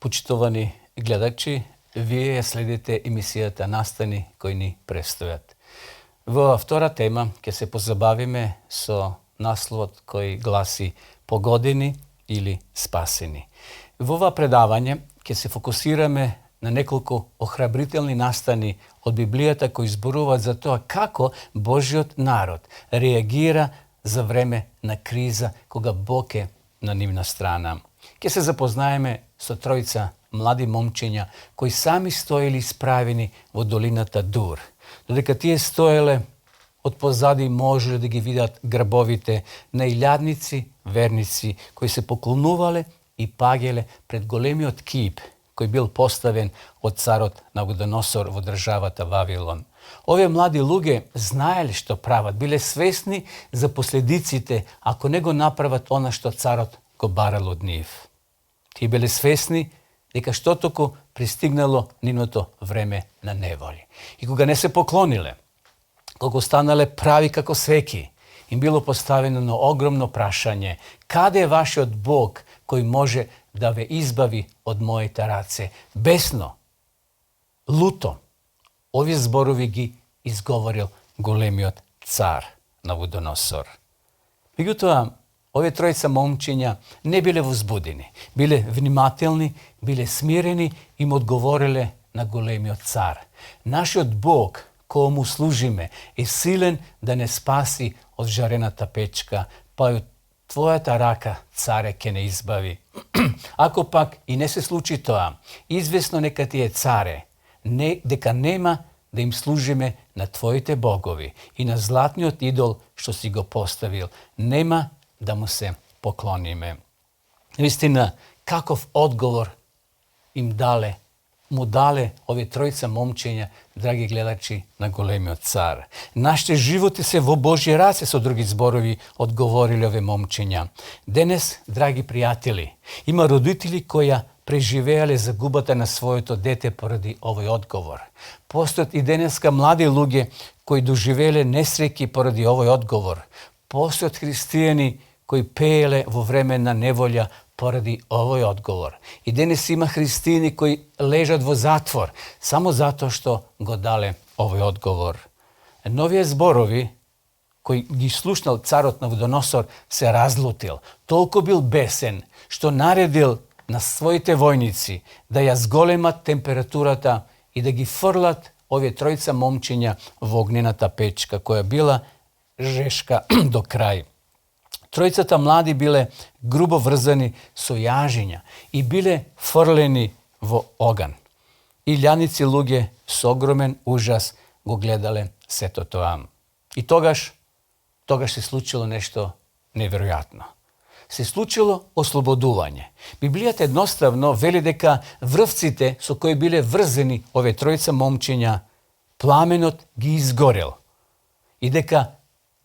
Почитувани гледачи, вие следите емисията Настани кои ни престоят. Во втора тема ќе се позабавиме со насловот кој гласи "Погодени или спасени". Во ова предавање ќе се фокусираме на неколку охрабрителни настани од Библијата кои зборуваат за тоа како Божиот народ реагира за време на криза кога Бог е на нивна страна. Ќе се запознаеме со тројца млади момчиња кои сами стоели исправени во долината Дур. Додека тие стоеле, од позади можеле да ги видат грбовите на илјадници верници кои се поклонувале и пагеле пред големиот кип кој бил поставен од царот Навуходоносор во државата Вавилон. Овие млади луѓе знаеле што прават, биле свесни за последиците ако не го направат она што царот го барал од нив. Тие биле свесни дека што току пристигнало нивното време на неволи. И кога не се поклониле, кога станале прави како свеки, им било поставено на огромно прашање: каде е вашиот Бог кој може да ве избави од моите раце? Бесно, луто, овие зборови ги изговорил големиот цар Навуходоносор. Меѓутоа, овие тројца момчиња не биле возбудени, биле внимателни, биле смирени и им одговориле на големиот цар. Нашиот Бог, кој му служиме, е силен да не спаси од жарената печка, па и од твојата рака, царе, ке не избави. Ако пак и не се случи тоа, извесно нека ти е, царе, дека нема да им служиме на твоите богови и на златниот идол што си го поставил, нема да му се поклониме. Вистина, каков одговор му дале овие тројца момчиња, драги гледачи, на големиот цар. Нашите животи се во Божји раце, со други зборови одговориле овие момчиња. Денес, драги пријатели, има родители кои преживеале загубата на своето дете поради овој одговор. Постојат и денеска млади луѓе кои доживеале несреќи поради овој одговор. Постојат христијани кои пееле во време на неволја поради овој одговор. И денес има христијани кои лежат во затвор само затоа што го дале овој одговор. Новие зборови кои ги слушнал царот Навуходоносор се разлутил. Толку бил бесен што наредил на своите војници да ја зголемат температурата и да ги фрлат овие тројца момчиња во огнената печка која била жешка до крај. Тројцата млади биле грубо врзани со јажиња и биле фрлени во оган. Илјадници луѓе со огромен ужас го гледале сето тоа. И тогаш се случило нешто неверојатно. Се случило ослободување. Библијата едноставно вели дека врвците со кои биле врзени овие тројца момчиња, пламенот ги изгорел. И дека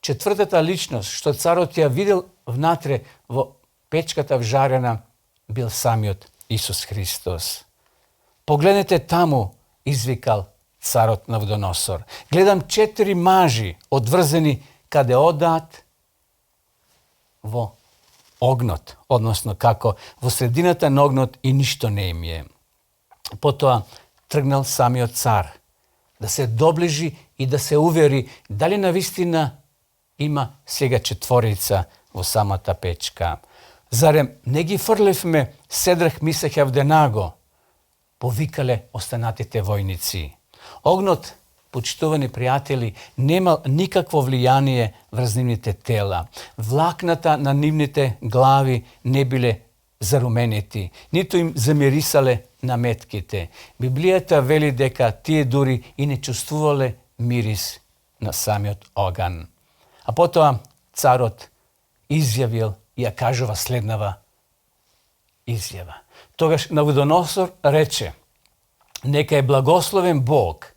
четвртата личност што царот ја видел внатре во печката вжарена бил самиот Исус Христос. Погледнете таму, извикал царот Навуходоносор. Гледам 4 мажи одврзени каде одат во огнот, односно како во средината на огнот и ништо не им е. Потоа тргнал самиот цар да се доближи и да се увери дали навистина има сега четворица во самата печка. Зарем не ги фрлевме Седрах, Мисах и Авденаго? Повикале останатите војници. Огнот, почитувани пријатели, немал никакво влијание врз нивните тела. Влакната на нивните глави не биле заруменети, ниту им замирисале наметките. Библијата вели дека тие дури и не чувствувале мирис на самиот оган. А потоа царот изјавил и ја кажува следнава изјава. Тогаш Навуходоносор рече: нека е благословен Бог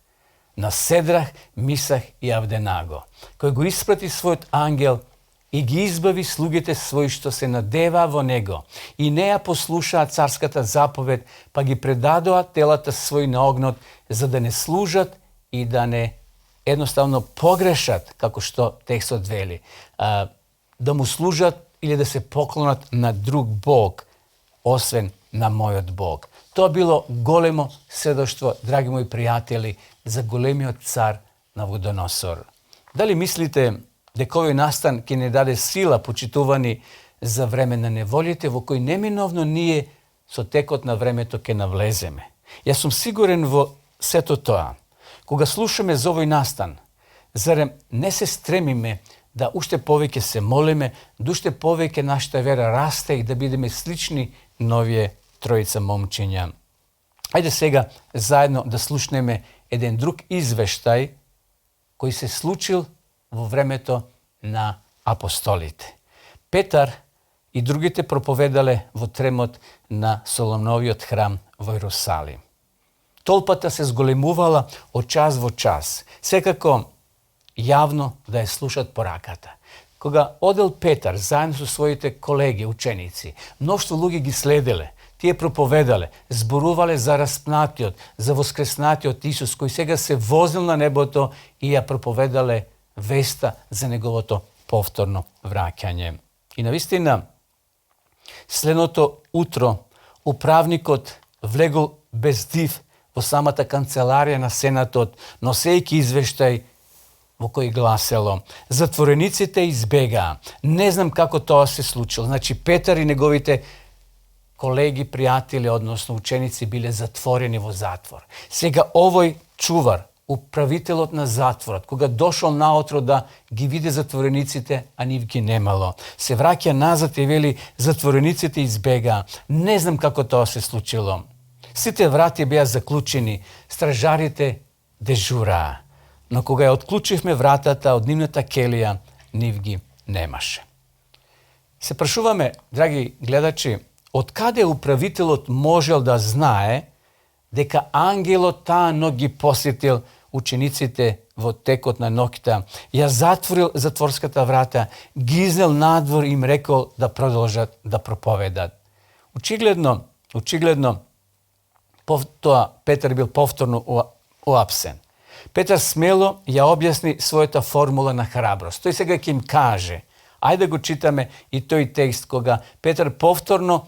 на Седрах, Мисах и Авденаго, кој го испрати својот ангел и ги избави слугите своји што се надеваа во него и не ја послушаа царската заповед, па ги предадоа телата своји на огнот, за да не служат и да не едноставно погрешат, како што текстот вели, да му служат или да се поклонат на друг Бог, освен на мојот Бог. Тоа било големо сведоштво, драги мои пријатели, за големиот цар Навуходоносор. Дали мислите дека овој настан ќе не даде сила, почитувани, за време на неволите, во кој неминовно ние со текот на времето ќе навлеземе? Јас сум сигурен во сето тоа. Кога слушаме за овој настан, зарем не се стремиме да уште повеќе се молиме, да уште повеќе нашата вера расте и да бидеме слични на овие тројца момчиња? Ајде сега заедно да слушнеме еден друг извештај кој се случил во времето на апостолите. Петар и другите проповедале во тремот на Соломоновиот храм во Иерусалим. Толпата се зголемувала од час во час, секако јавно да ја слушат пораката. Кога одел Петар заедно со своите колеги, ученици, мноштво луѓе ги следеле. Тие проповедале, зборувале за распнатиот, за воскреснатиот Исус, кој сега се возил на небото, и ја проповедале веста за неговото повторно враќање. И навистина, следното утро, управникот влегол без див во самата канцеларија на Сенатот, носејќи извештај во кој гласело: затворениците избегаа. Не знам како тоа се случило. Значи, Петар и неговите колеги, пријатели, односно ученици, биле затворени во затвор. Сега овој чувар, управителот на затворот, кога дошол наутро да ги види затворениците, а нив ги немало, се враќа назад и вели: затворениците избегаа. Не знам како тоа се случило. Сите врати беа заклучени, стражарите дежураа. Но кога ја отклучивме вратата од нивната келија, нив ги немаше. Се прашуваме, драги гледачи, од каде управителот можел да знае дека ангелот таа ног ги посетил учениците во текот на ноќта, ја затворил затворската врата, ги изнел надвор и им рекол да продолжат да проповедат. Очигледно, тоа Петар бил повторно уапсен. Петар смело ја објасни својата формула на храброст. Тој сега ќе им каже, ајде да го читаме и тој текст, кога Петар повторно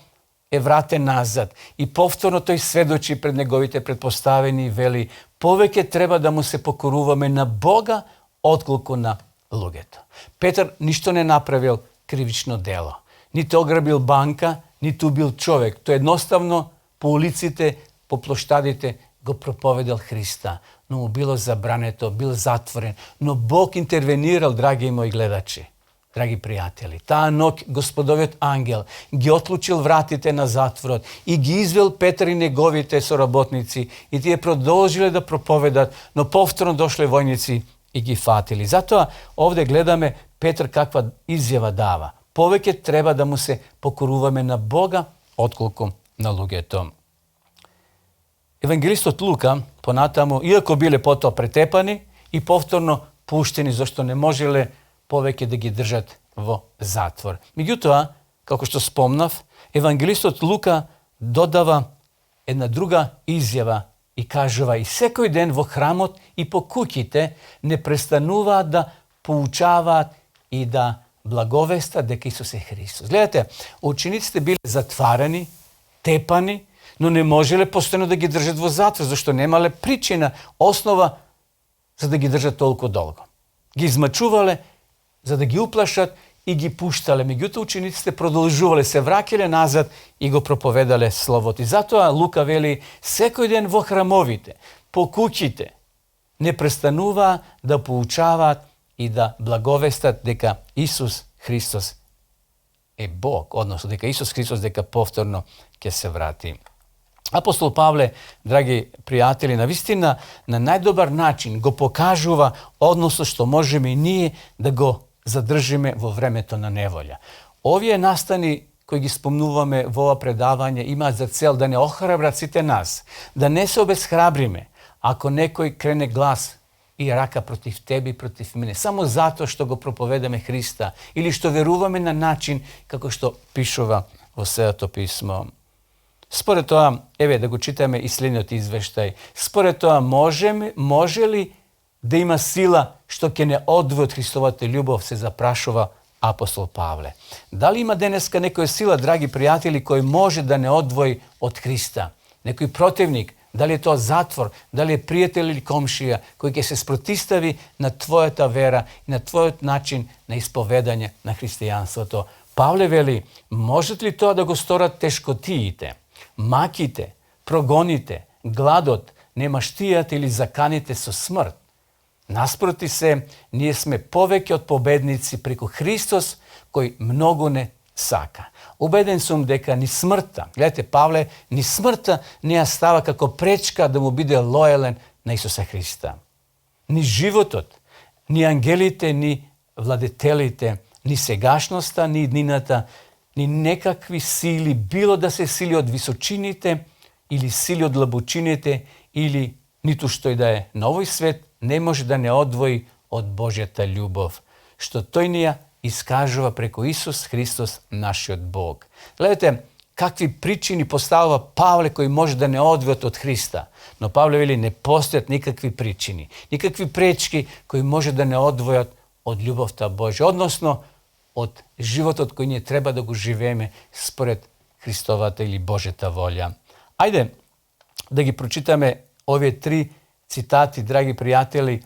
е вратен назад и повторно тој сведочи пред неговите предпоставени и вели: повеќе треба да му се покоруваме на Бога отколку на луѓето. Петар ништо не направил кривично дело. Ниту ограбил банка, ниту убил човек. Тој едноставно по улиците, по площадите го проповедал Христа, но му било забрането, бил затворен. Но Бог интервенирал, драги мои гледачи, драги пријатели. Таа ног Господовиот ангел ги отлучил вратите на затворот и ги извел Петар и неговите соработници, и тие продолжиле да проповедат, но повторно дошле војници и ги фатили. Затоа овде гледаме Петар каква изјава дава. Повеќе треба да му се покоруваме на Бога отколку на луѓето. Евангелистот Лука понатаму, иако биле потоа претепани и повторно пуштени, зашто не можеле повеќе да ги држат во затвор. Меѓутоа, како што спомнав, евангелистот Лука додава една друга изјава и кажува: и секој ден во храмот и по куќите не престануваат да поучаваат и да благовестат дека Исус е Христос. Гледате, учениците биле затварани, тепани, но не можеле постојано да ги држат во затвор, зашто немале причина, основа за да ги држат толку долго. Ги измачувале за да ги уплашат и ги пуштале. Меѓутоа учениците продолжувале, се враќале назад и го проповедале словото. И затоа Лука вели: секој ден во храмовите, по куќите, не престанува да поучаваат и да благовестат дека Исус Христос е Бог, односно дека Исус Христос дека повторно ќе се врати. Апостол Павле, драги пријатели, навистина на најдобар начин го покажува односот што можеме и ние да го задржиме во времето на неволја. Овие настани кои ги спомнуваме во ова предавање имаат за цел да не охрабрат сите нас, да не се обесхрабриме ако некој крене глас и рака против тебе и против мене, само затоа што го проповедаме Христа или што веруваме на начин како што пишува во Светото писмо. Според тоа, еве да го читаме и следниот извештај. Според тоа, може ли да има сила што ќе не одвои од Христовата љубов, се запрашува apostol Pavle. Da li ima deneska nekoj sila, dragi prijatelji, koji može da ne odvoji od Hrista? Neki protivnik, da li je to zatvor, da li je prijatelj ili komšija koji će se sprotistavi na tvoja ta vera i na tvoj način na ispovedanje na hristijanstvo. To Pavle veli, možete li to da go stora teškotijite, makite, progonite, gladot, nemaštijate ili zakanite so smrt? Nasproti se, nije sme poveke od pobednici preko Hristos koji mnogo ne saka. Ubeden sam deka ni smrta, gledajte Pavle, ni smrta nije stava kako prečka da mu bude lojalen na Isusa Hrista. Ni životot, ni angelite, ni vladetelite, ni segašnosta, ni dninata, ni nekakvi sili, bilo da se sili od visočinite ili sili od labučinite ili nito što je da je na ovoj svet, ne može da ne odvoji od Božjeta ljubov, što tojnija iskažava preko Isus Hristos naš od Bog. Gledajte, kakvi pričini postavlja Pavle koji može da ne odvoji od Hrista. No Pavle veli, ne postoje nikakvi pričini, nikakvi prečki koji može da ne odvoje od ljubovta Božja, odnosno od života od koji nije treba da go živeme spored Hristovata ili Božeta volja. Ajde da gi pročitame ove 3 citati, dragi prijatelji.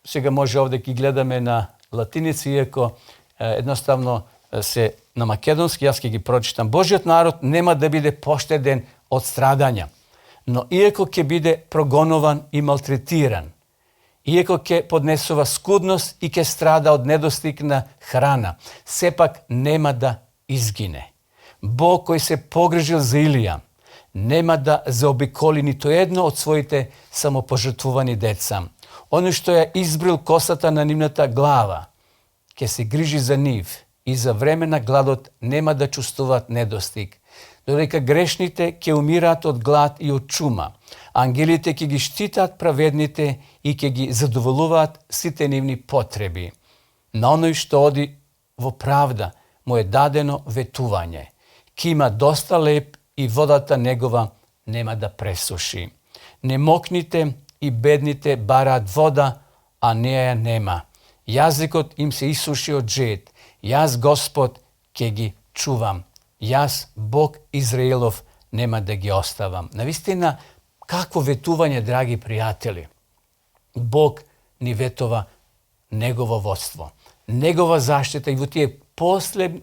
Svega može ovdje ki gledame na latinici, iako jednostavno se na makedonski, ja gi pročitam. Božjot narod nema da bide pošteden od stradanja, no iako ke bide progonovan i maltretiran, iako ke podnesova skudnost i ke strada od nedostigna hrana, sepak nema da izgine. Bog koji se pogrežil za Ilija, nema da zaobikoli ni to jedno od svojite samopožrtvovani deca. Ono što je izbril kosata na nimnata glava, ke se griži za niv i za vremena gladot nema da čustovat nedostig. Dodeka grešnite ke umirat od glad i od čuma, angelite ke gi štitat pravednite i ke gi zadovoljuvat site nivni potrebi. Na onoj što odi vo pravda mu je dadeno vetuvanje, ki ima dosta lep i vodata njegova nema da presuši. Ne moknite i bednite barad voda, a neja nema. Jazikot im se isuši od žet. Jaz Gospod, ke gi čuvam. Jaz Bog Izraelov, nema da gi ostavam. Navistina, kakvo vetuvanje, dragi prijatelji. Bog ni vetova njegovo vodstvo, njegova zaštita i u tije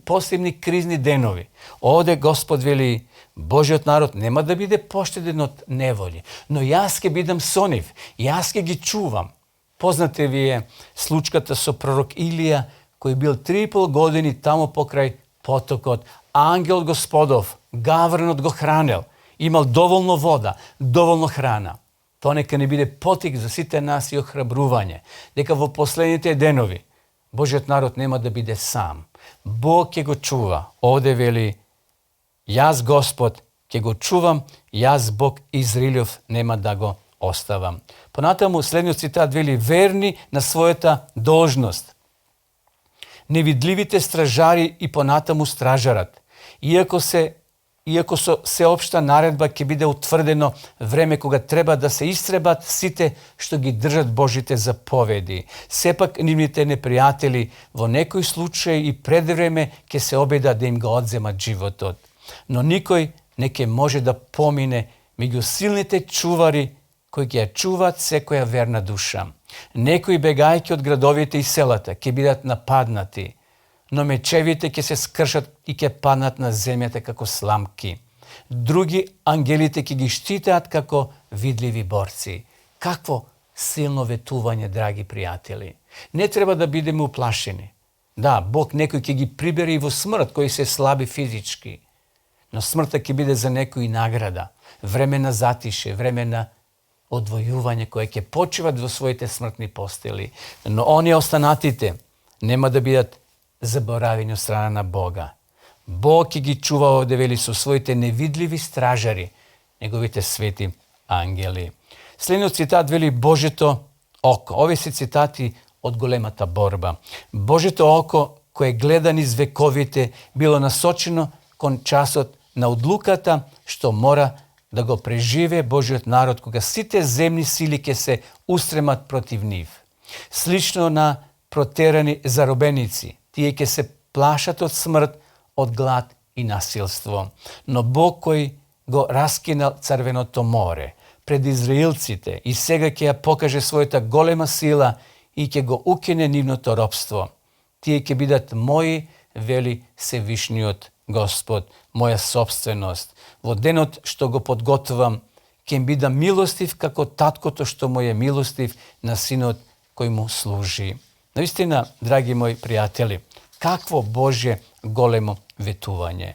posebni krizni denovi. Ovdje Gospod veli, Božjot narod nema da bide pošteden od nevolje, no jaz ke bidam soniv, jaz ke gi čuvam. Poznate vi je slučkata so prorok Ilija, koji je bil 3,5 godini tamo pokraj potokot. Angel Gospodov, Gavrnot go hranil, imal dovoljno voda, dovoljno hrana. To neka ne bide potik za site nas i ohrabruvanje. Neka vo poslednjite denovi Božjot narod nema da bide sam. Bog ke go čuva. Ovdje veli, jaz Gospod ke go čuvam, jaz Bog Izraelov nema da go ostavam. Ponatamu slednju citat veli, verni na svojeta dožnost. Nevidljivite stražari i ponatamu stražarat. Iako so seopšta naredba ke bide utvrdeno vreme koga treba da se istrebat site što gi držat Božite zapovedi. Sepak nimnite neprijatelji vo nekoj slučaj i predvreme ke se obeda da im ga odzemat životot. No nikoj neke može da pomine među silnite čuvari koji ga čuvat sekoja verna duša. Nekoj begajke od gradovite i selata ke bidat napadnati, no mečevite ke se skršat i ke padnat na zemljate kako slamki. Drugi angelite ke gi štitat kako vidljivi borci. Kakvo silno vetuvanje, dragi prijatelji. Ne treba da bidemo uplašeni. Da, Bog nekoj ke gi pribere i vo smrt koji se slabi fizički. No smrta ke bide za neko i nagrada. Vremena zatiše, vremena odvojuvanje koje ke počivat vo svojite smrtni posteli. No oni ostanatite, nema da bidat zaboravljenju strana na Boga. Bog ki gi čuva ovdje veli su svojite nevidljivi stražari, njegovite sveti angeli. Sljedno citat veli Božeto oko. Ove se citati od golemata borba. Božeto oko koje gleda niz vekovite bilo nasočeno kon časot na odlukata što mora da go prežive Božjot narod koga site zemni sili ke se ustremat protiv njiv. Slično na proterani zarobenici, Тие ќе се плашат од смрт, од глад и насилство. Но Бог кој го раскинал Црвеното море пред израилците и сега ќе ја покаже својата голема сила и ќе го укине нивното робство. Тие ќе бидат мои, вели Севишниот Господ, моја собственост. Во денот што го подготвам, ќе им бидам милостив како таткото што му е милостив на синот кој му служи. Наистина, драги мои пријатели, какво Божје големо ветување.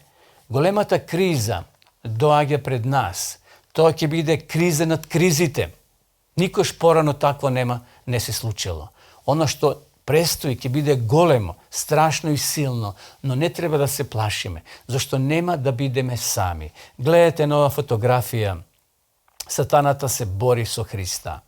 Големата криза доаѓа пред нас. Тоа ќе биде криза над кризите. Никош порано такво не се случило. Оно што престои ќе биде големо, страшно и силно, но не треба да се плашиме, зашто нема да бидеме сами. Гледате нова фотографија. Сатаната се бори со Христа.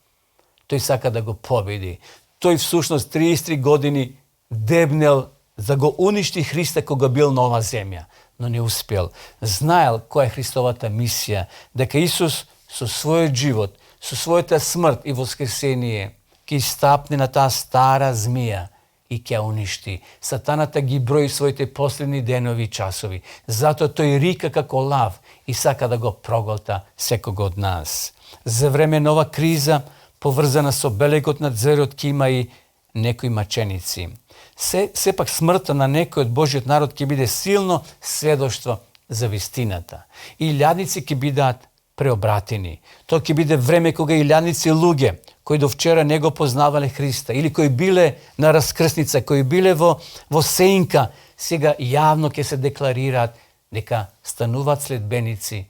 Тој сака да го победи. Тој всушност 33 години дебнел за го уништи Христа кога бил на ова земја, но не успел. Знаел која е Христовата мисија, дека Исус со својот живот, со својата смрт и воскресение ќе стапне на таа стара змија и ќе уништи. Сатаната ги брои своите последни денови и часови. Затоа тој рика како лав и сака да го проголта секого од нас. За време на ова криза, поврзана со белегот на зверот, ќе има и некои маченици. Сепак смртта на некој од Божиот народ ќе биде силно сведоштво за вистината. И илјадници ќе бидат преобратени. Тоа ќе биде време кога илјадници луѓе кои до вчера не го познавале Христа или кои биле на раскрсница, кои биле во сеинка, сега јавно ќе се декларираат дека стануваат следбеници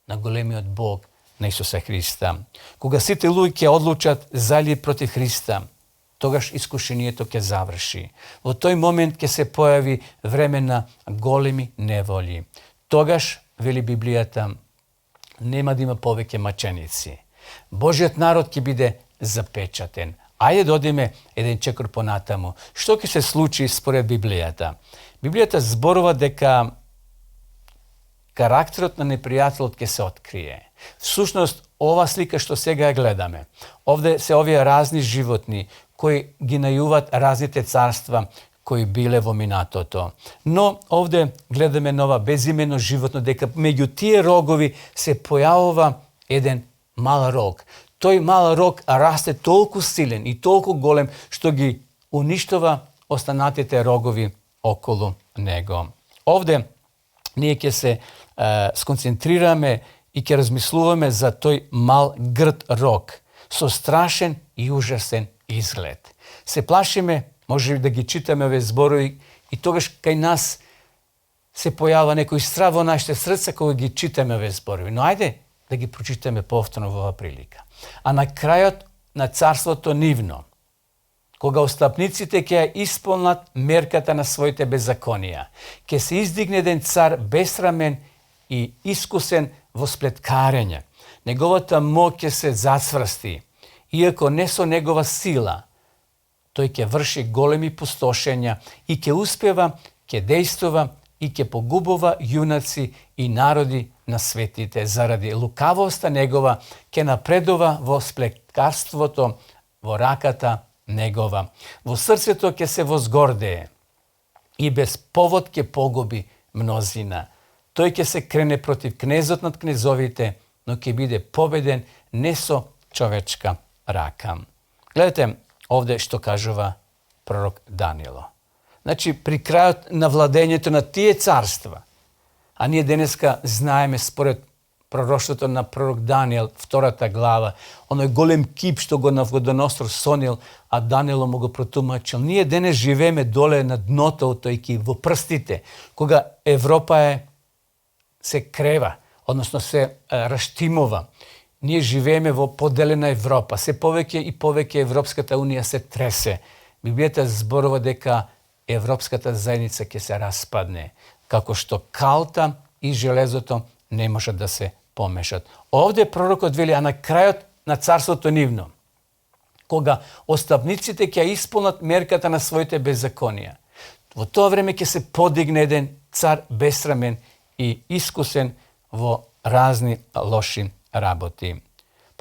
на големиот Бог, на Исуса Христа. Кога сите луѓе ќе одлучат за или против Христа, тогаш искушението ќе заврши. Во тој момент ќе се појави време на големи неволи. Тогаш, вели Библијата, нема да има повеќе маченици. Божиот народ ќе биде запечатен. Ајде да одиме еден чекор понатаму. Што ќе се случи според Библијата? Библијата зборува дека карактерот на непријателот ќе се открие. Всушност, ова слика што сега ја гледаме, овде се овие разни животни кои ги најуват разните царства кои биле во минатото. Но овде гледаме нова безимено животно, дека меѓу тие рогови се појавува еден мал рог. Тој мал рог расте толку силен и толку голем што ги уништува останатите рогови околу него. Овде ние ќе се сконцентрираме и ќе размислуваме за тој мал грд рог со страшен и ужасен изглед. Се плашиме, може да ги читаме овие зборови и тогаш кај нас се појава некој страв во нашите срца кога ги читаме овие зборови. Но ајде да ги прочитаме повторно во оваа прилика. А на крајот на царството нивно, кога остапниците ќе ја исполнат мерката на своите беззаконија, ќе се издигне еден цар бесрамен и искусен во сплеткарење. Неговата моќ ќе се зацврсти, иако не со негова сила, тој ќе врши големи пустошења и ќе успева, ќе дејствува и ќе погубува јунаци и народи на светите. Заради лукавоста негова ќе напредува во сплекарството, во раката негова. Во срцето ќе се возгордее и без повод ќе погуби мнозина. Тој ќе се крене против кнезот над кнезовите, но ќе биде победен не со човечка рака. Гледате овде што кажува пророк Даниело. Значи, при крајот на владењето на тие царства, а ние денеска знаеме според пророштвото на пророк Даниел, 2 глава, оној голем кип што го Навуходоносор сонил, а Даниело му го протумачил. Ние денес живееме доле на дното од тој кип, во прстите, кога Европа се крева, односно се раштимува. Ние живееме во поделена Европа. Се повеќе и повеќе Европската унија се тресе. Библијата зборува дека Европската заедница ќе се распадне, како што калта и железото не можат да се помешат. Овде пророкот вели, а на крајот на царството нивно, кога остапниците ќе исполнат мерката на своите беззаконија, во тоа време ќе се подигне еден цар бесрамен и искусен во разни лоши работи.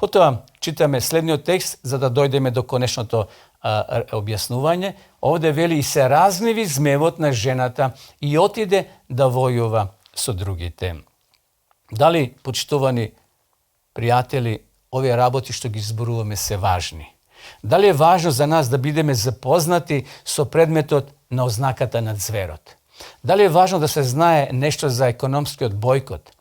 Потоа читаме следниот текст, за да дојдеме до конечното објаснување. Овде вели и се разгневи змевот на жената и отиде да војува со другите. Дали, почитувани пријатели, овие работи што ги зборуваме се важни? Дали е важно за нас да бидеме запознати со предметот на ознаката на зверот? Дали е важно да се знае нешто за економскиот бојкот?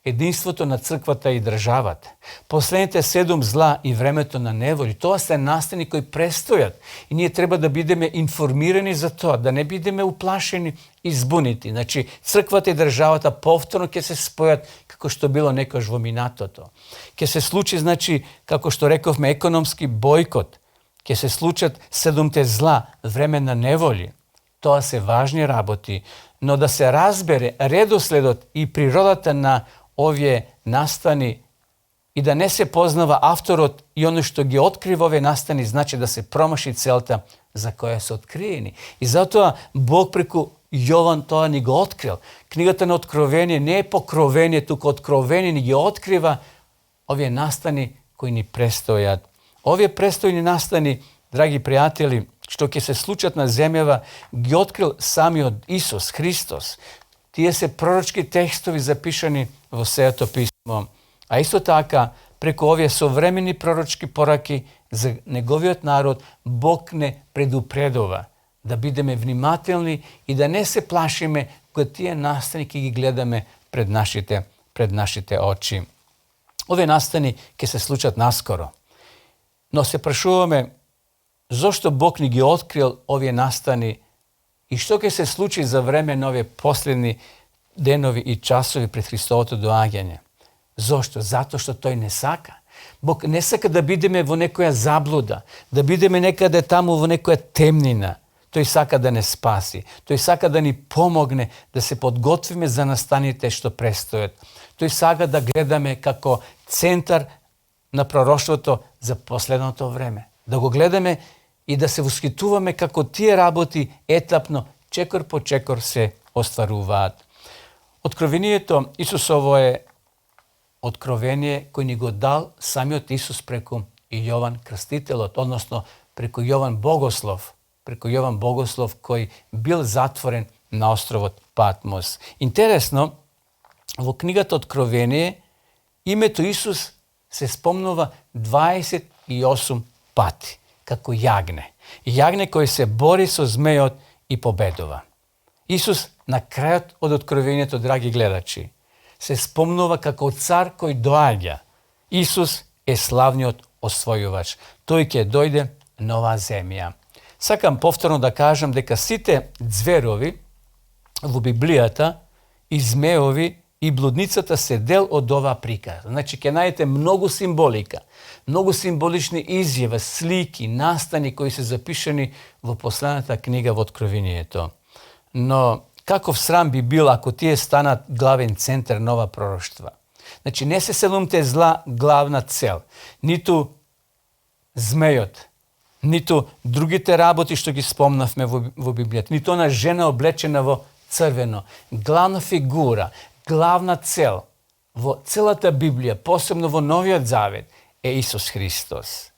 Единството на црквата и државата, последните 7 зла и времето на неволи, тоа се настани кои престојат и ние треба да бидеме информирани за тоа, да не бидеме уплашени и збунити. Значи, црквата и државата повторно ќе се спојат како што било некош во минатото. Ќе се случи, значи, како што рековме, економски бојкот, ќе се случат 7 зла, време на неволи. Тоа се важни работи, но да се разбере редоследот и природата на овие настани и да не се познава авторот и оно што ги открива овие настани, значи да се промаши целта за која се откриени. И затоа Бог преку Јован тоа ни го открил. Книгата на Откровение не е покровение, туку Откровение ни ги открива овие настани кои ни престојат. Овие престојни настани, драги пријатели, што ќе се случат на земјава, ги открил самиот Исус Христос. Тие се пророчки текстови запишани во Светото писмо. А исто така, преку овие современи пророчки пораки за неговиот народ, Бог не предупредува да бидеме внимателни и да не се плашиме кога тие настани ќе ги гледаме пред нашите очи. Овие настани ќе се случат наскоро. Но се прашуваме зошто Бог ни ги открил овие настани и што ќе се случи за време на овие последни денови и часови пред Христовото доаѓање. Зошто? Затоа што тој не сака. Бог не сака да бидеме во некоја заблуда, да бидеме некаде таму во некоја темнина. Тој сака да не спаси. Тој сака да ни помогне да се подготвиме за настаните што престојат. Тој сака да гледаме како центар на пророштвото за последното време. Да го гледаме и да се восхитуваме како тие работи етапно, чекор по чекор се остваруваат. Откровението Исусово е откровение кој ни го дал самиот Исус преку Јован Крстителот, односно преку Јован Богослов кој бил затворен на островот Патмос. Интересно, во книгата Откровение името Исус се спомнува 28 пати како јагне. Јагне кој се бори со змејот и победува. Исус на крајот од Откровението, драги гледачи, се спомнува како цар кој доаѓа. Исус е славниот освојувач. Тој ќе дојде на оваа земја. Сакам повторно да кажам дека сите зверови во Библијата и змеови и блудницата се дел од оваа приказа. Значи, ќе најдете многу символика, многу символични изјави, слики, настани кои се запишани во последната книга во Откровението. Но каков срам би бил ако тие станат главен центар на ова пророштва? Значи, не се 7 зла главна цел, ниту змејот, ниту другите работи што ги спомнавме во Библијата, ниту она жена облечена во црвено. Главна фигура, главна цел во целата Библија, посебно во Новиот Завет, е Исус Христос.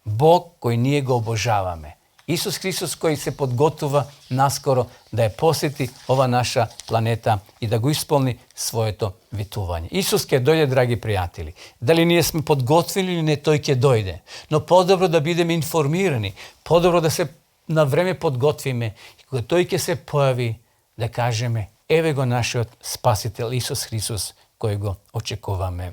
Бог кој ние го обожаваме. Исус Христос кој се подготува наскоро да ја посети ова наша планета и да го исполни своето витување. Исус ќе дојде, драги пријатели. Дали ние сме подготвени или не, тој ќе дојде. Но подобро да бидеме информирани, подобро да се на време подготвиме и кога тој ќе се појави да кажеме еве го нашиот Спасител Исус Христос кој го очекуваме.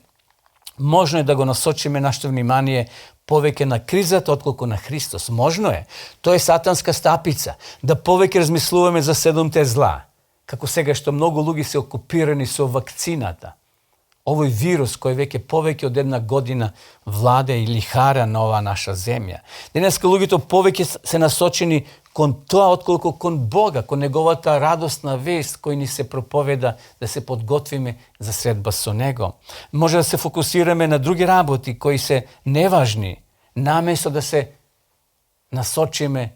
Можно е да го насочиме нашето внимание повеќе на кризата отколку на Христос. Можно е. Тоа е сатанска стапица. Да повеќе размислуваме за 7 зла. Како сега што многу луѓе се окупирани со вакцината. Овој вирус кој веќе повеќе од 1 година владе и лихара на оваа наша земја. Денеска луѓето повеќе се насочени кон тоа отколку кон Бога, кон неговата радосна вест кој ни се проповеда да се подготвиме за средба со Него. Може да се фокусираме на други работи кои се неважни, наместо да се насочиме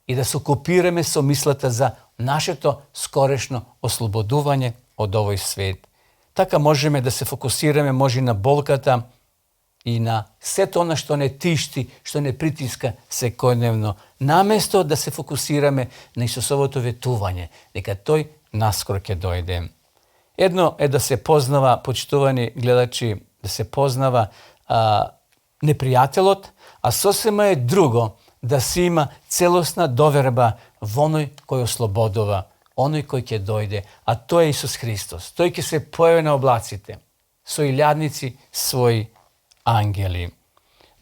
и да се окупираме со мислата за нашето скорешно ослободување од овој свет. Така можеме да се фокусираме може на болката и на сето она што не тишти, што не притиска секојдневно, наместо да се фокусираме на Исусовото ветување, дека тој наскоро ќе дојде. Едно е да се познава, почитувани гледачи, да се познава непријателот, а сосема е друго да се има целосна доверба во оној кој ослободува, оној кој ќе дојде, а тој е Исус Христос. Тој ќе се појави на облаците, со илјадници своји ангели.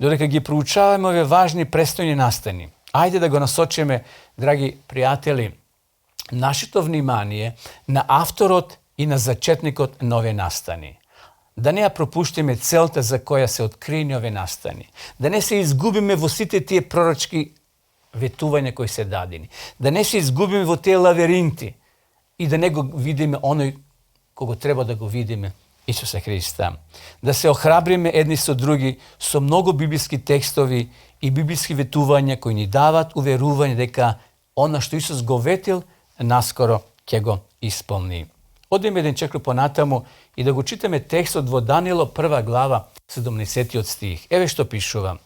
Додека ги проучаваме овие важни престојни настани, ајде да го насочиме, драги пријатели, нашето внимание на авторот и на зачетникот на овие настани. Да не ја пропуштиме целта за која се откриени овие настани. Да не се изгубиме во сите тие пророчки ветувања кои се дадени. Да не се изгубиме во тие лавиринти и да не го видиме оној кого треба да го видиме, Исуса Христа. Да се охрабриме едни со други со многу библиски текстови и библиски ветувања кои ни дават уверување дека она што Исус го ветил наскоро ќе го исполни. Одиме еден чекор понатаму и да го читаме текстот во Даниело 1 глава 70 стих. Еве што пишува.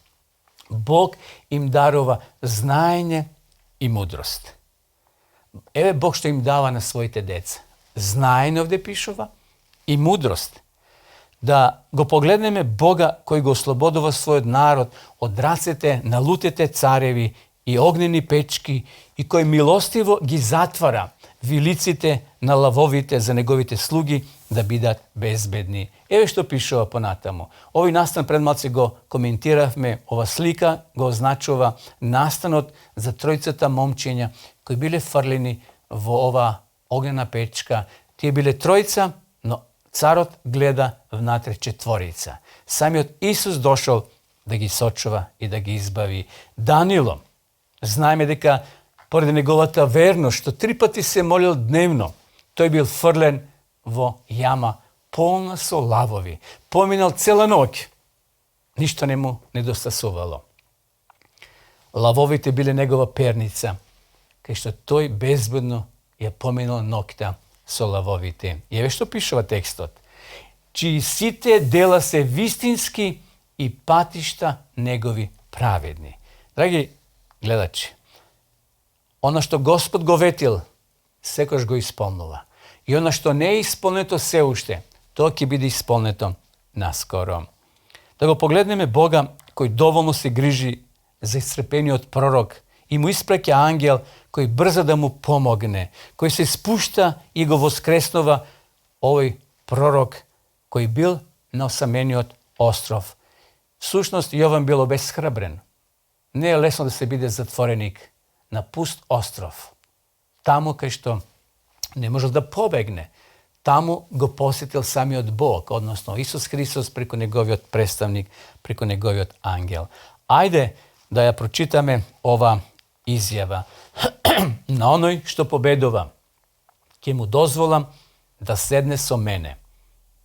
Бог им дарува знаење и мудрост. Еве Бог што им дава на своите деца. Знаење овде пишува и мудрост. Да го погледнеме Бога кој го ослободува својот народ од рацете на лутите цареви и огнени печки и кој милостиво ги затвара вилиците на лавовите за неговите слуги да бидат безбедни. Еве што пишува понатаму. Овој настан пред малце го коментиравме, ова слика го означува настанот за тројцата момчиња кои биле фрлени во ова огнена печка. Тие биле тројца, но царот гледа внатре четворица. Самиот Исус дошол да ги сочува и да ги избави. Данило, знаеме дека поради неговата верност, што 3 пати се молил дневно, тој бил фрлен во јама полна со лавови. Поминал цела ноќ. Ништо не му недостасувало. Лавовите биле негова перница, кај што тој безбедно ја поминал ноќта со лавовите. И еве што пишува текстот. Чии сите дела се вистински и патишта негови праведни. Драги гледачи, она што Господ го ветил, секојаш го исполнува. И она што не е исполнето се уште, тоа ќе биде исполнето наскоро. Да го погледнеме Бога кој доволно се грижи за исцрпениот пророк и му испраќа ангел кој брза да му помогне, кој се спушта и го воскреснува овој пророк кој бил на осамениот остров. Всушност Јован бил обесхрабрен. Не е лесно да се биде затвореник на пуст остров. Таму кај што не можел да побегне. Таму го посетил самиот Бог, односно Исус Христос преку неговиот представник, преку неговиот ангел. Ајде да ја прочитаме ова изјава. На оној што победува, ќе му дозволам да седне со мене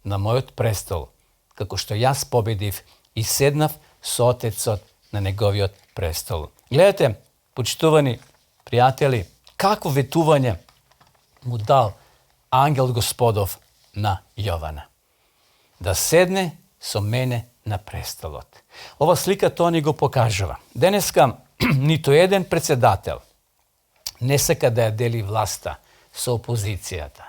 на мојот престол, како што јас победив и седнав со Отецот на неговиот престол. Гледате, почитувани пријатели, какво ветување му дал ангел Господов на Јована. Да седне со мене на престолот. Ова слика тоа ни го покажува. Денеска ниту еден председател не сака да ја дели власта со опозицијата.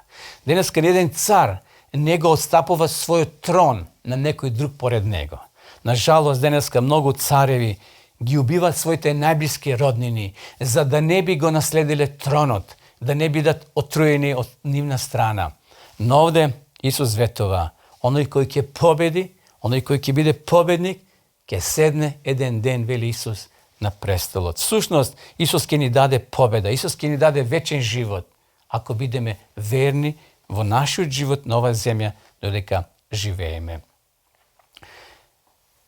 Денеска ни еден цар не го отстапува својот трон на некој друг поред него. Нажалост, денеска многу цареви ги убиват своите најблиски роднини, за да не би го наследиле тронот, да не бидат отруени од нивна страна. Но овде Исус ветува, оној кој ќе победи, оној кој ќе биде победник, ќе седне еден ден, вели Исус, на престолот. Всушност, Исус ќе ни даде победа, Исус ќе ни даде вечен живот, ако бидеме верни во нашиот живот на оваа земја, додека живееме.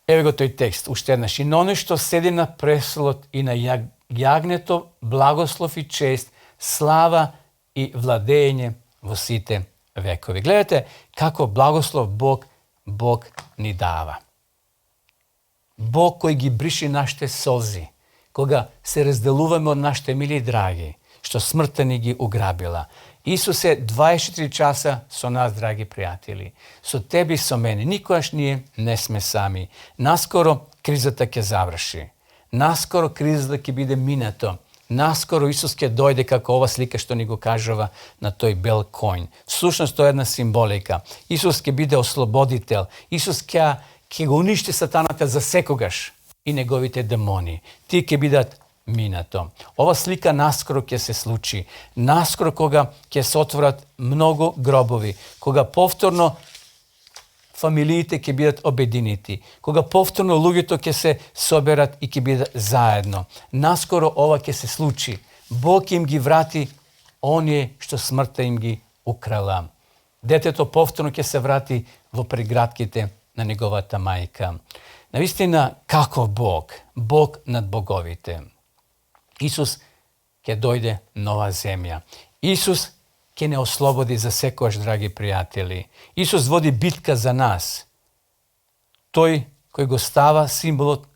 Еве го тој текст, уште еднаш. И на оној што седи на престолот и на јагнето, благослов и чест, слава и владење во сите векови. Гледате како благослов Бог ни дава. Бог кој ги бриши нашите солзи, кога се разделуваме од нашите мили и драги, што смртта ни ги уграбила. Исус е 24 часа со нас, драги пријатели. Со тебе и со мене. Никогаш ние не сме сами. Наскоро кризата ќе заврши. Наскоро кризата ќе биде минато. Наскоро Исус ќе дојде како ова слика што ни го кажува на тој бел конј. Всушност тоа е една символика. Исус ќе биде ослободител. Исус ќе го уништи сатаната за секогаш и неговите демони. Тие ќе бидат минато. Ова слика наскоро ќе се случи. Наскоро кога ќе се отворат многу гробови. Кога повторно фамилиите ќе бидат обединети. Кога повторно луѓето ќе се соберат и ќе бидат заедно. Наскоро ова ќе се случи. Бог им ги врати оние што смртта им ги украла. Детето повторно ќе се врати во прегратките на неговата мајка. Навистина, каков Бог? Бог над боговите. Исус ќе дојде нова земја. Исус ќе не ослободи за секојаш, драги пријатели. Исус води битка за нас. Тој кој го става символот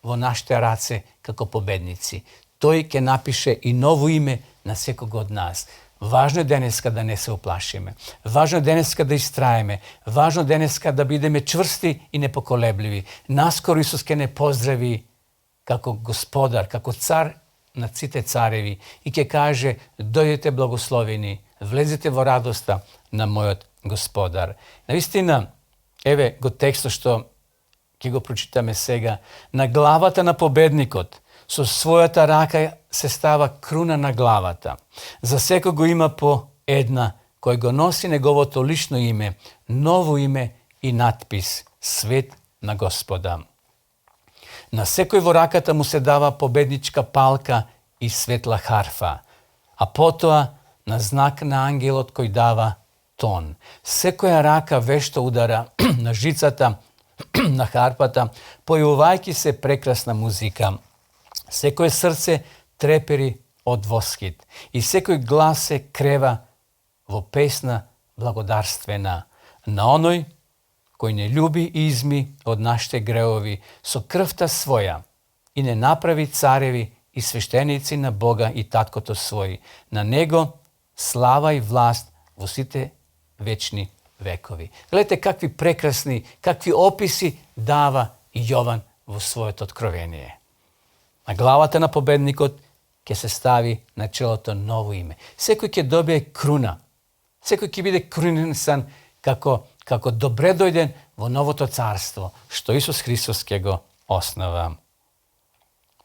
во нашите раце како победници. Тој ќе напише и ново име на секого од нас. Важно е денеска да не се уплашиме. Важно е денеска да истраеме. Важно е денеска да бидеме чврсти и непоколебливи. Наскоро Исус ќе не поздрави како господар, како цар над сите цареви и ќе каже: дојдете благословени, влезете во радоста на мојот господар. Навистина, еве го текстот што ќе го прочитаме сега. На главата на победникот со својата рака се става круна на главата. За секого има по една, кој го носи неговото лично име, ново име и надпис Свет на Господа. На секој во раката му се дава победничка палка и светла харфа, а потоа на знак на ангелот кој дава тон. Секоја рака вешто удара на жицата на харпата, појавувајќи се прекрасна музика. Секој срце трепери од восхит и секој глас се крева во песна благодарствена на оној кој не љуби изми од нашите греови со крвта своја и не направи цареви и свештеници на Бога и Таткото свој. На него слава и власт во сите вечни векови. Гледате какви прекрасни, какви описи дава Јован во своето откровение. На главата на победникот ќе се стави на челото ново име. Секој ќе добие круна. Секој ќе биде круненсан како добре дојден во новото царство, што Исус Христос ќе го основа.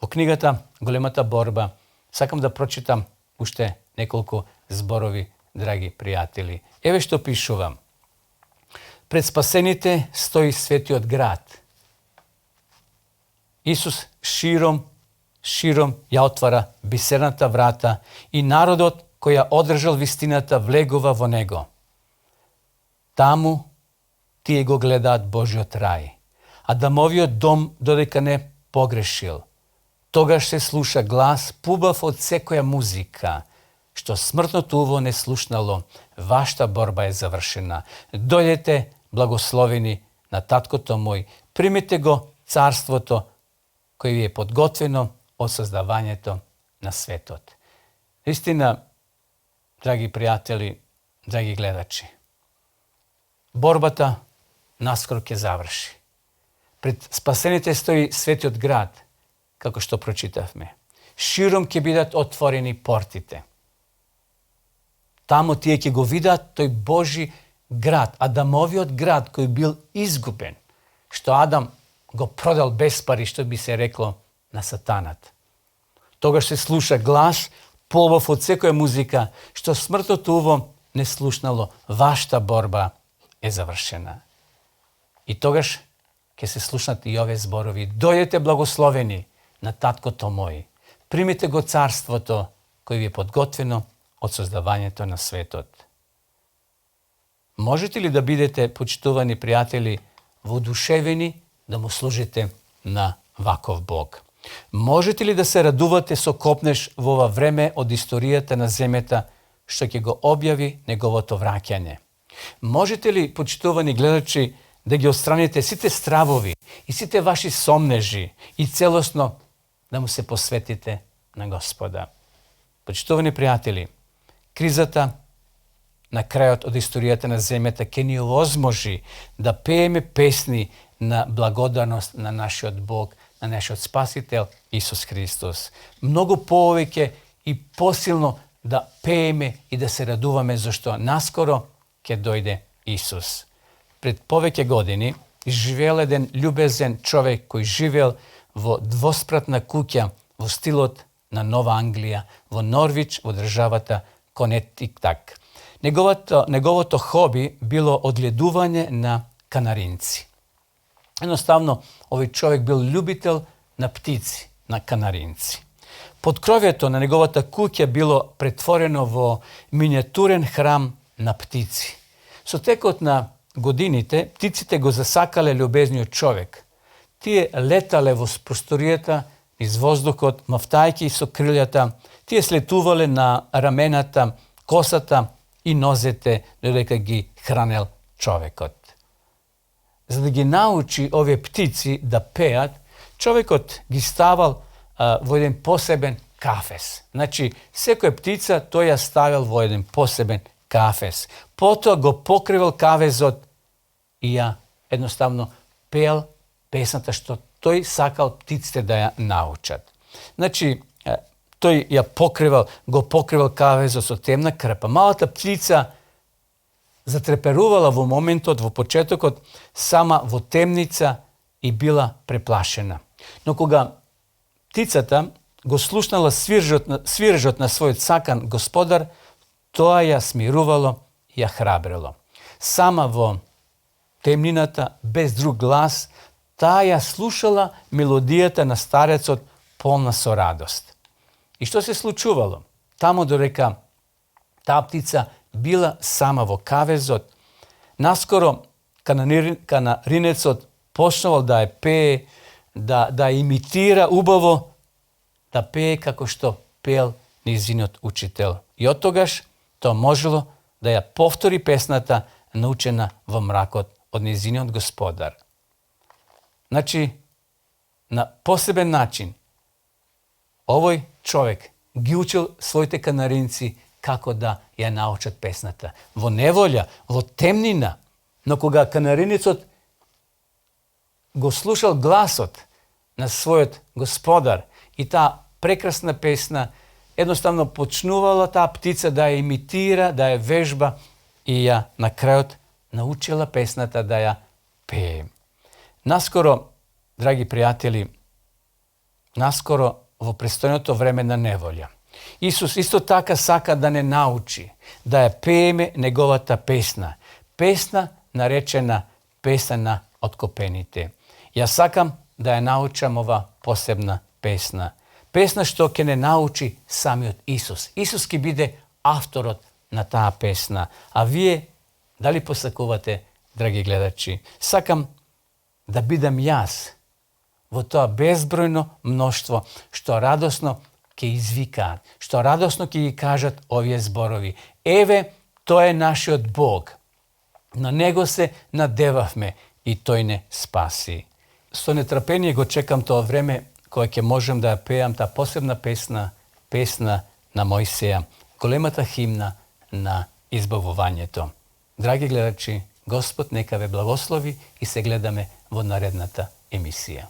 Во книгата Големата борба сакам да прочитам уште неколку зборови, драги пријатели. Еве што пишувам. Пред спасените стои светиот град. Исус широм ја отвара бисерната врата и народот кој ја одржал вистината влегува во него. Таму тие го гледаат Божиот рај, Адамовиот дом додека не погрешил. Тогаш се слуша глас пубав од секоја музика, што смртното уво не слушнало, вашата борба е завршена. Дојдете благословени на Таткото мој, примете го царството кој ви е подготвено од создавањето на светот. Истина, драги пријатели, драги гледачи, борбата наскоро ќе заврши. Пред спасените стои светиот град, како што прочитавме. Широм ќе бидат отворени портите. Таму тие ќе го видат тој Божи град, Адамовиот град кој бил изгубен, што Адам го продал без пари, што би се рекло на сатанат. Тогаш се слуша глас, побав од секоја музика, што смртното уво не слушнало, вашата борба е завршена. И тогаш ќе се слушнат и овие зборови. Дојдете благословени на Таткото мој. Примите го царството кој ви е подготвено од создавањето на светот. Можете ли да бидете, почитувани пријатели, воодушевени да му служите на ваков Бог? Можете ли да се радувате со копнеш во ова време од историјата на земјата што ќе го објави неговото враќање? Можете ли, почитувани гледачи, да ги отстраните сите стравови и сите ваши сомнежи и целосно да му се посветите на Господа? Почитувани пријатели, кризата на крајот од историјата на земјата ќе ни овозможи да пееме песни на благодарност на нашиот Бог, на нашиот Спасител Исус Христос. Многу повеќе и посилно да пееме и да се радуваме зашто наскоро ќе дојде Исус. Пред повеќе години живеел еден љубезен човек кој живеел во двоспратна куќа во стилот на Нова Англија, во Норвич, во државата Конетиктак. Неговото хоби било одгледување на канаринци. Едноставно, овој човек бил љубител на птици, на канаринци. Подкровјето на неговата куќа било претворено во миниатурен храм на птици. Со текот на годините, птиците го засакале љубезниот човек. Тие летале во просторијата, низ воздухот, мафтајки со крилјата, тие слетувале на рамената, косата и нозете, додека ги хранел човекот. За да ги научи овие птици да пеат, човекот ги ставал во еден посебен кафес. Значи, секоја птица тој ја ставил во еден посебен кафес. Потоа го покривал кафезот и ја едноставно пеел песната што тој сакал птиците да ја научат. Значи, тој го покривал кафезот со темна крпа. Малата птица затреперувала во моментот, во почетокот, сама во темница и била преплашена. Но кога птицата го слушнала свирежот на својот сакан господар, тоа ја смирувало и ја храбрило. Сама во темнината, без друг глас, таа ја слушала мелодијата на старецот полна со радост. И што се случувало? Тамо додека таа птица била сама во кафезот, наскоро канаринецот почнувал да ја пее, да имитира убаво, да пее како што пеел нејзиниот учител. И оттогаш тоа можело да ја повтори песната научена во мракот од нејзиниот господар. Значи, на посебен начин, овој човек ги учил своите канаринци како да ја научат песната. Во неволја, во темнина, но кога канаринецот го слушал гласот на својот господар и таа прекрасна песна, едноставно почнувала таа птица да ја имитира, да ја вежба и ја на крајот научила песната да ја пее. Наскоро, драги пријатели, во престојното време на неволја, Исус исто така сака да не научи, да ја пееме неговата песна. Песна наречена песна на откопените. Ја сакам да ја научам ова посебна песна. Песна што ќе не научи самиот Исус. Исус ќе биде авторот на таа песна. А вие, дали посакувате, драги гледачи? Сакам да бидам јас во тоа безбројно мноштво што радосно ќе извикаат, што радосно ќе ги кажат овие зборови. Еве, тој е нашиот Бог. На него се надевавме и тој не спаси. Со нетрпение го чекам тоа време кога ќе можем да ја пеам таа посебна песна на Мојсеја, големата химна на избавувањето. Драги гледачи, Господ нека ве благослови и се гледаме во наредната емисија.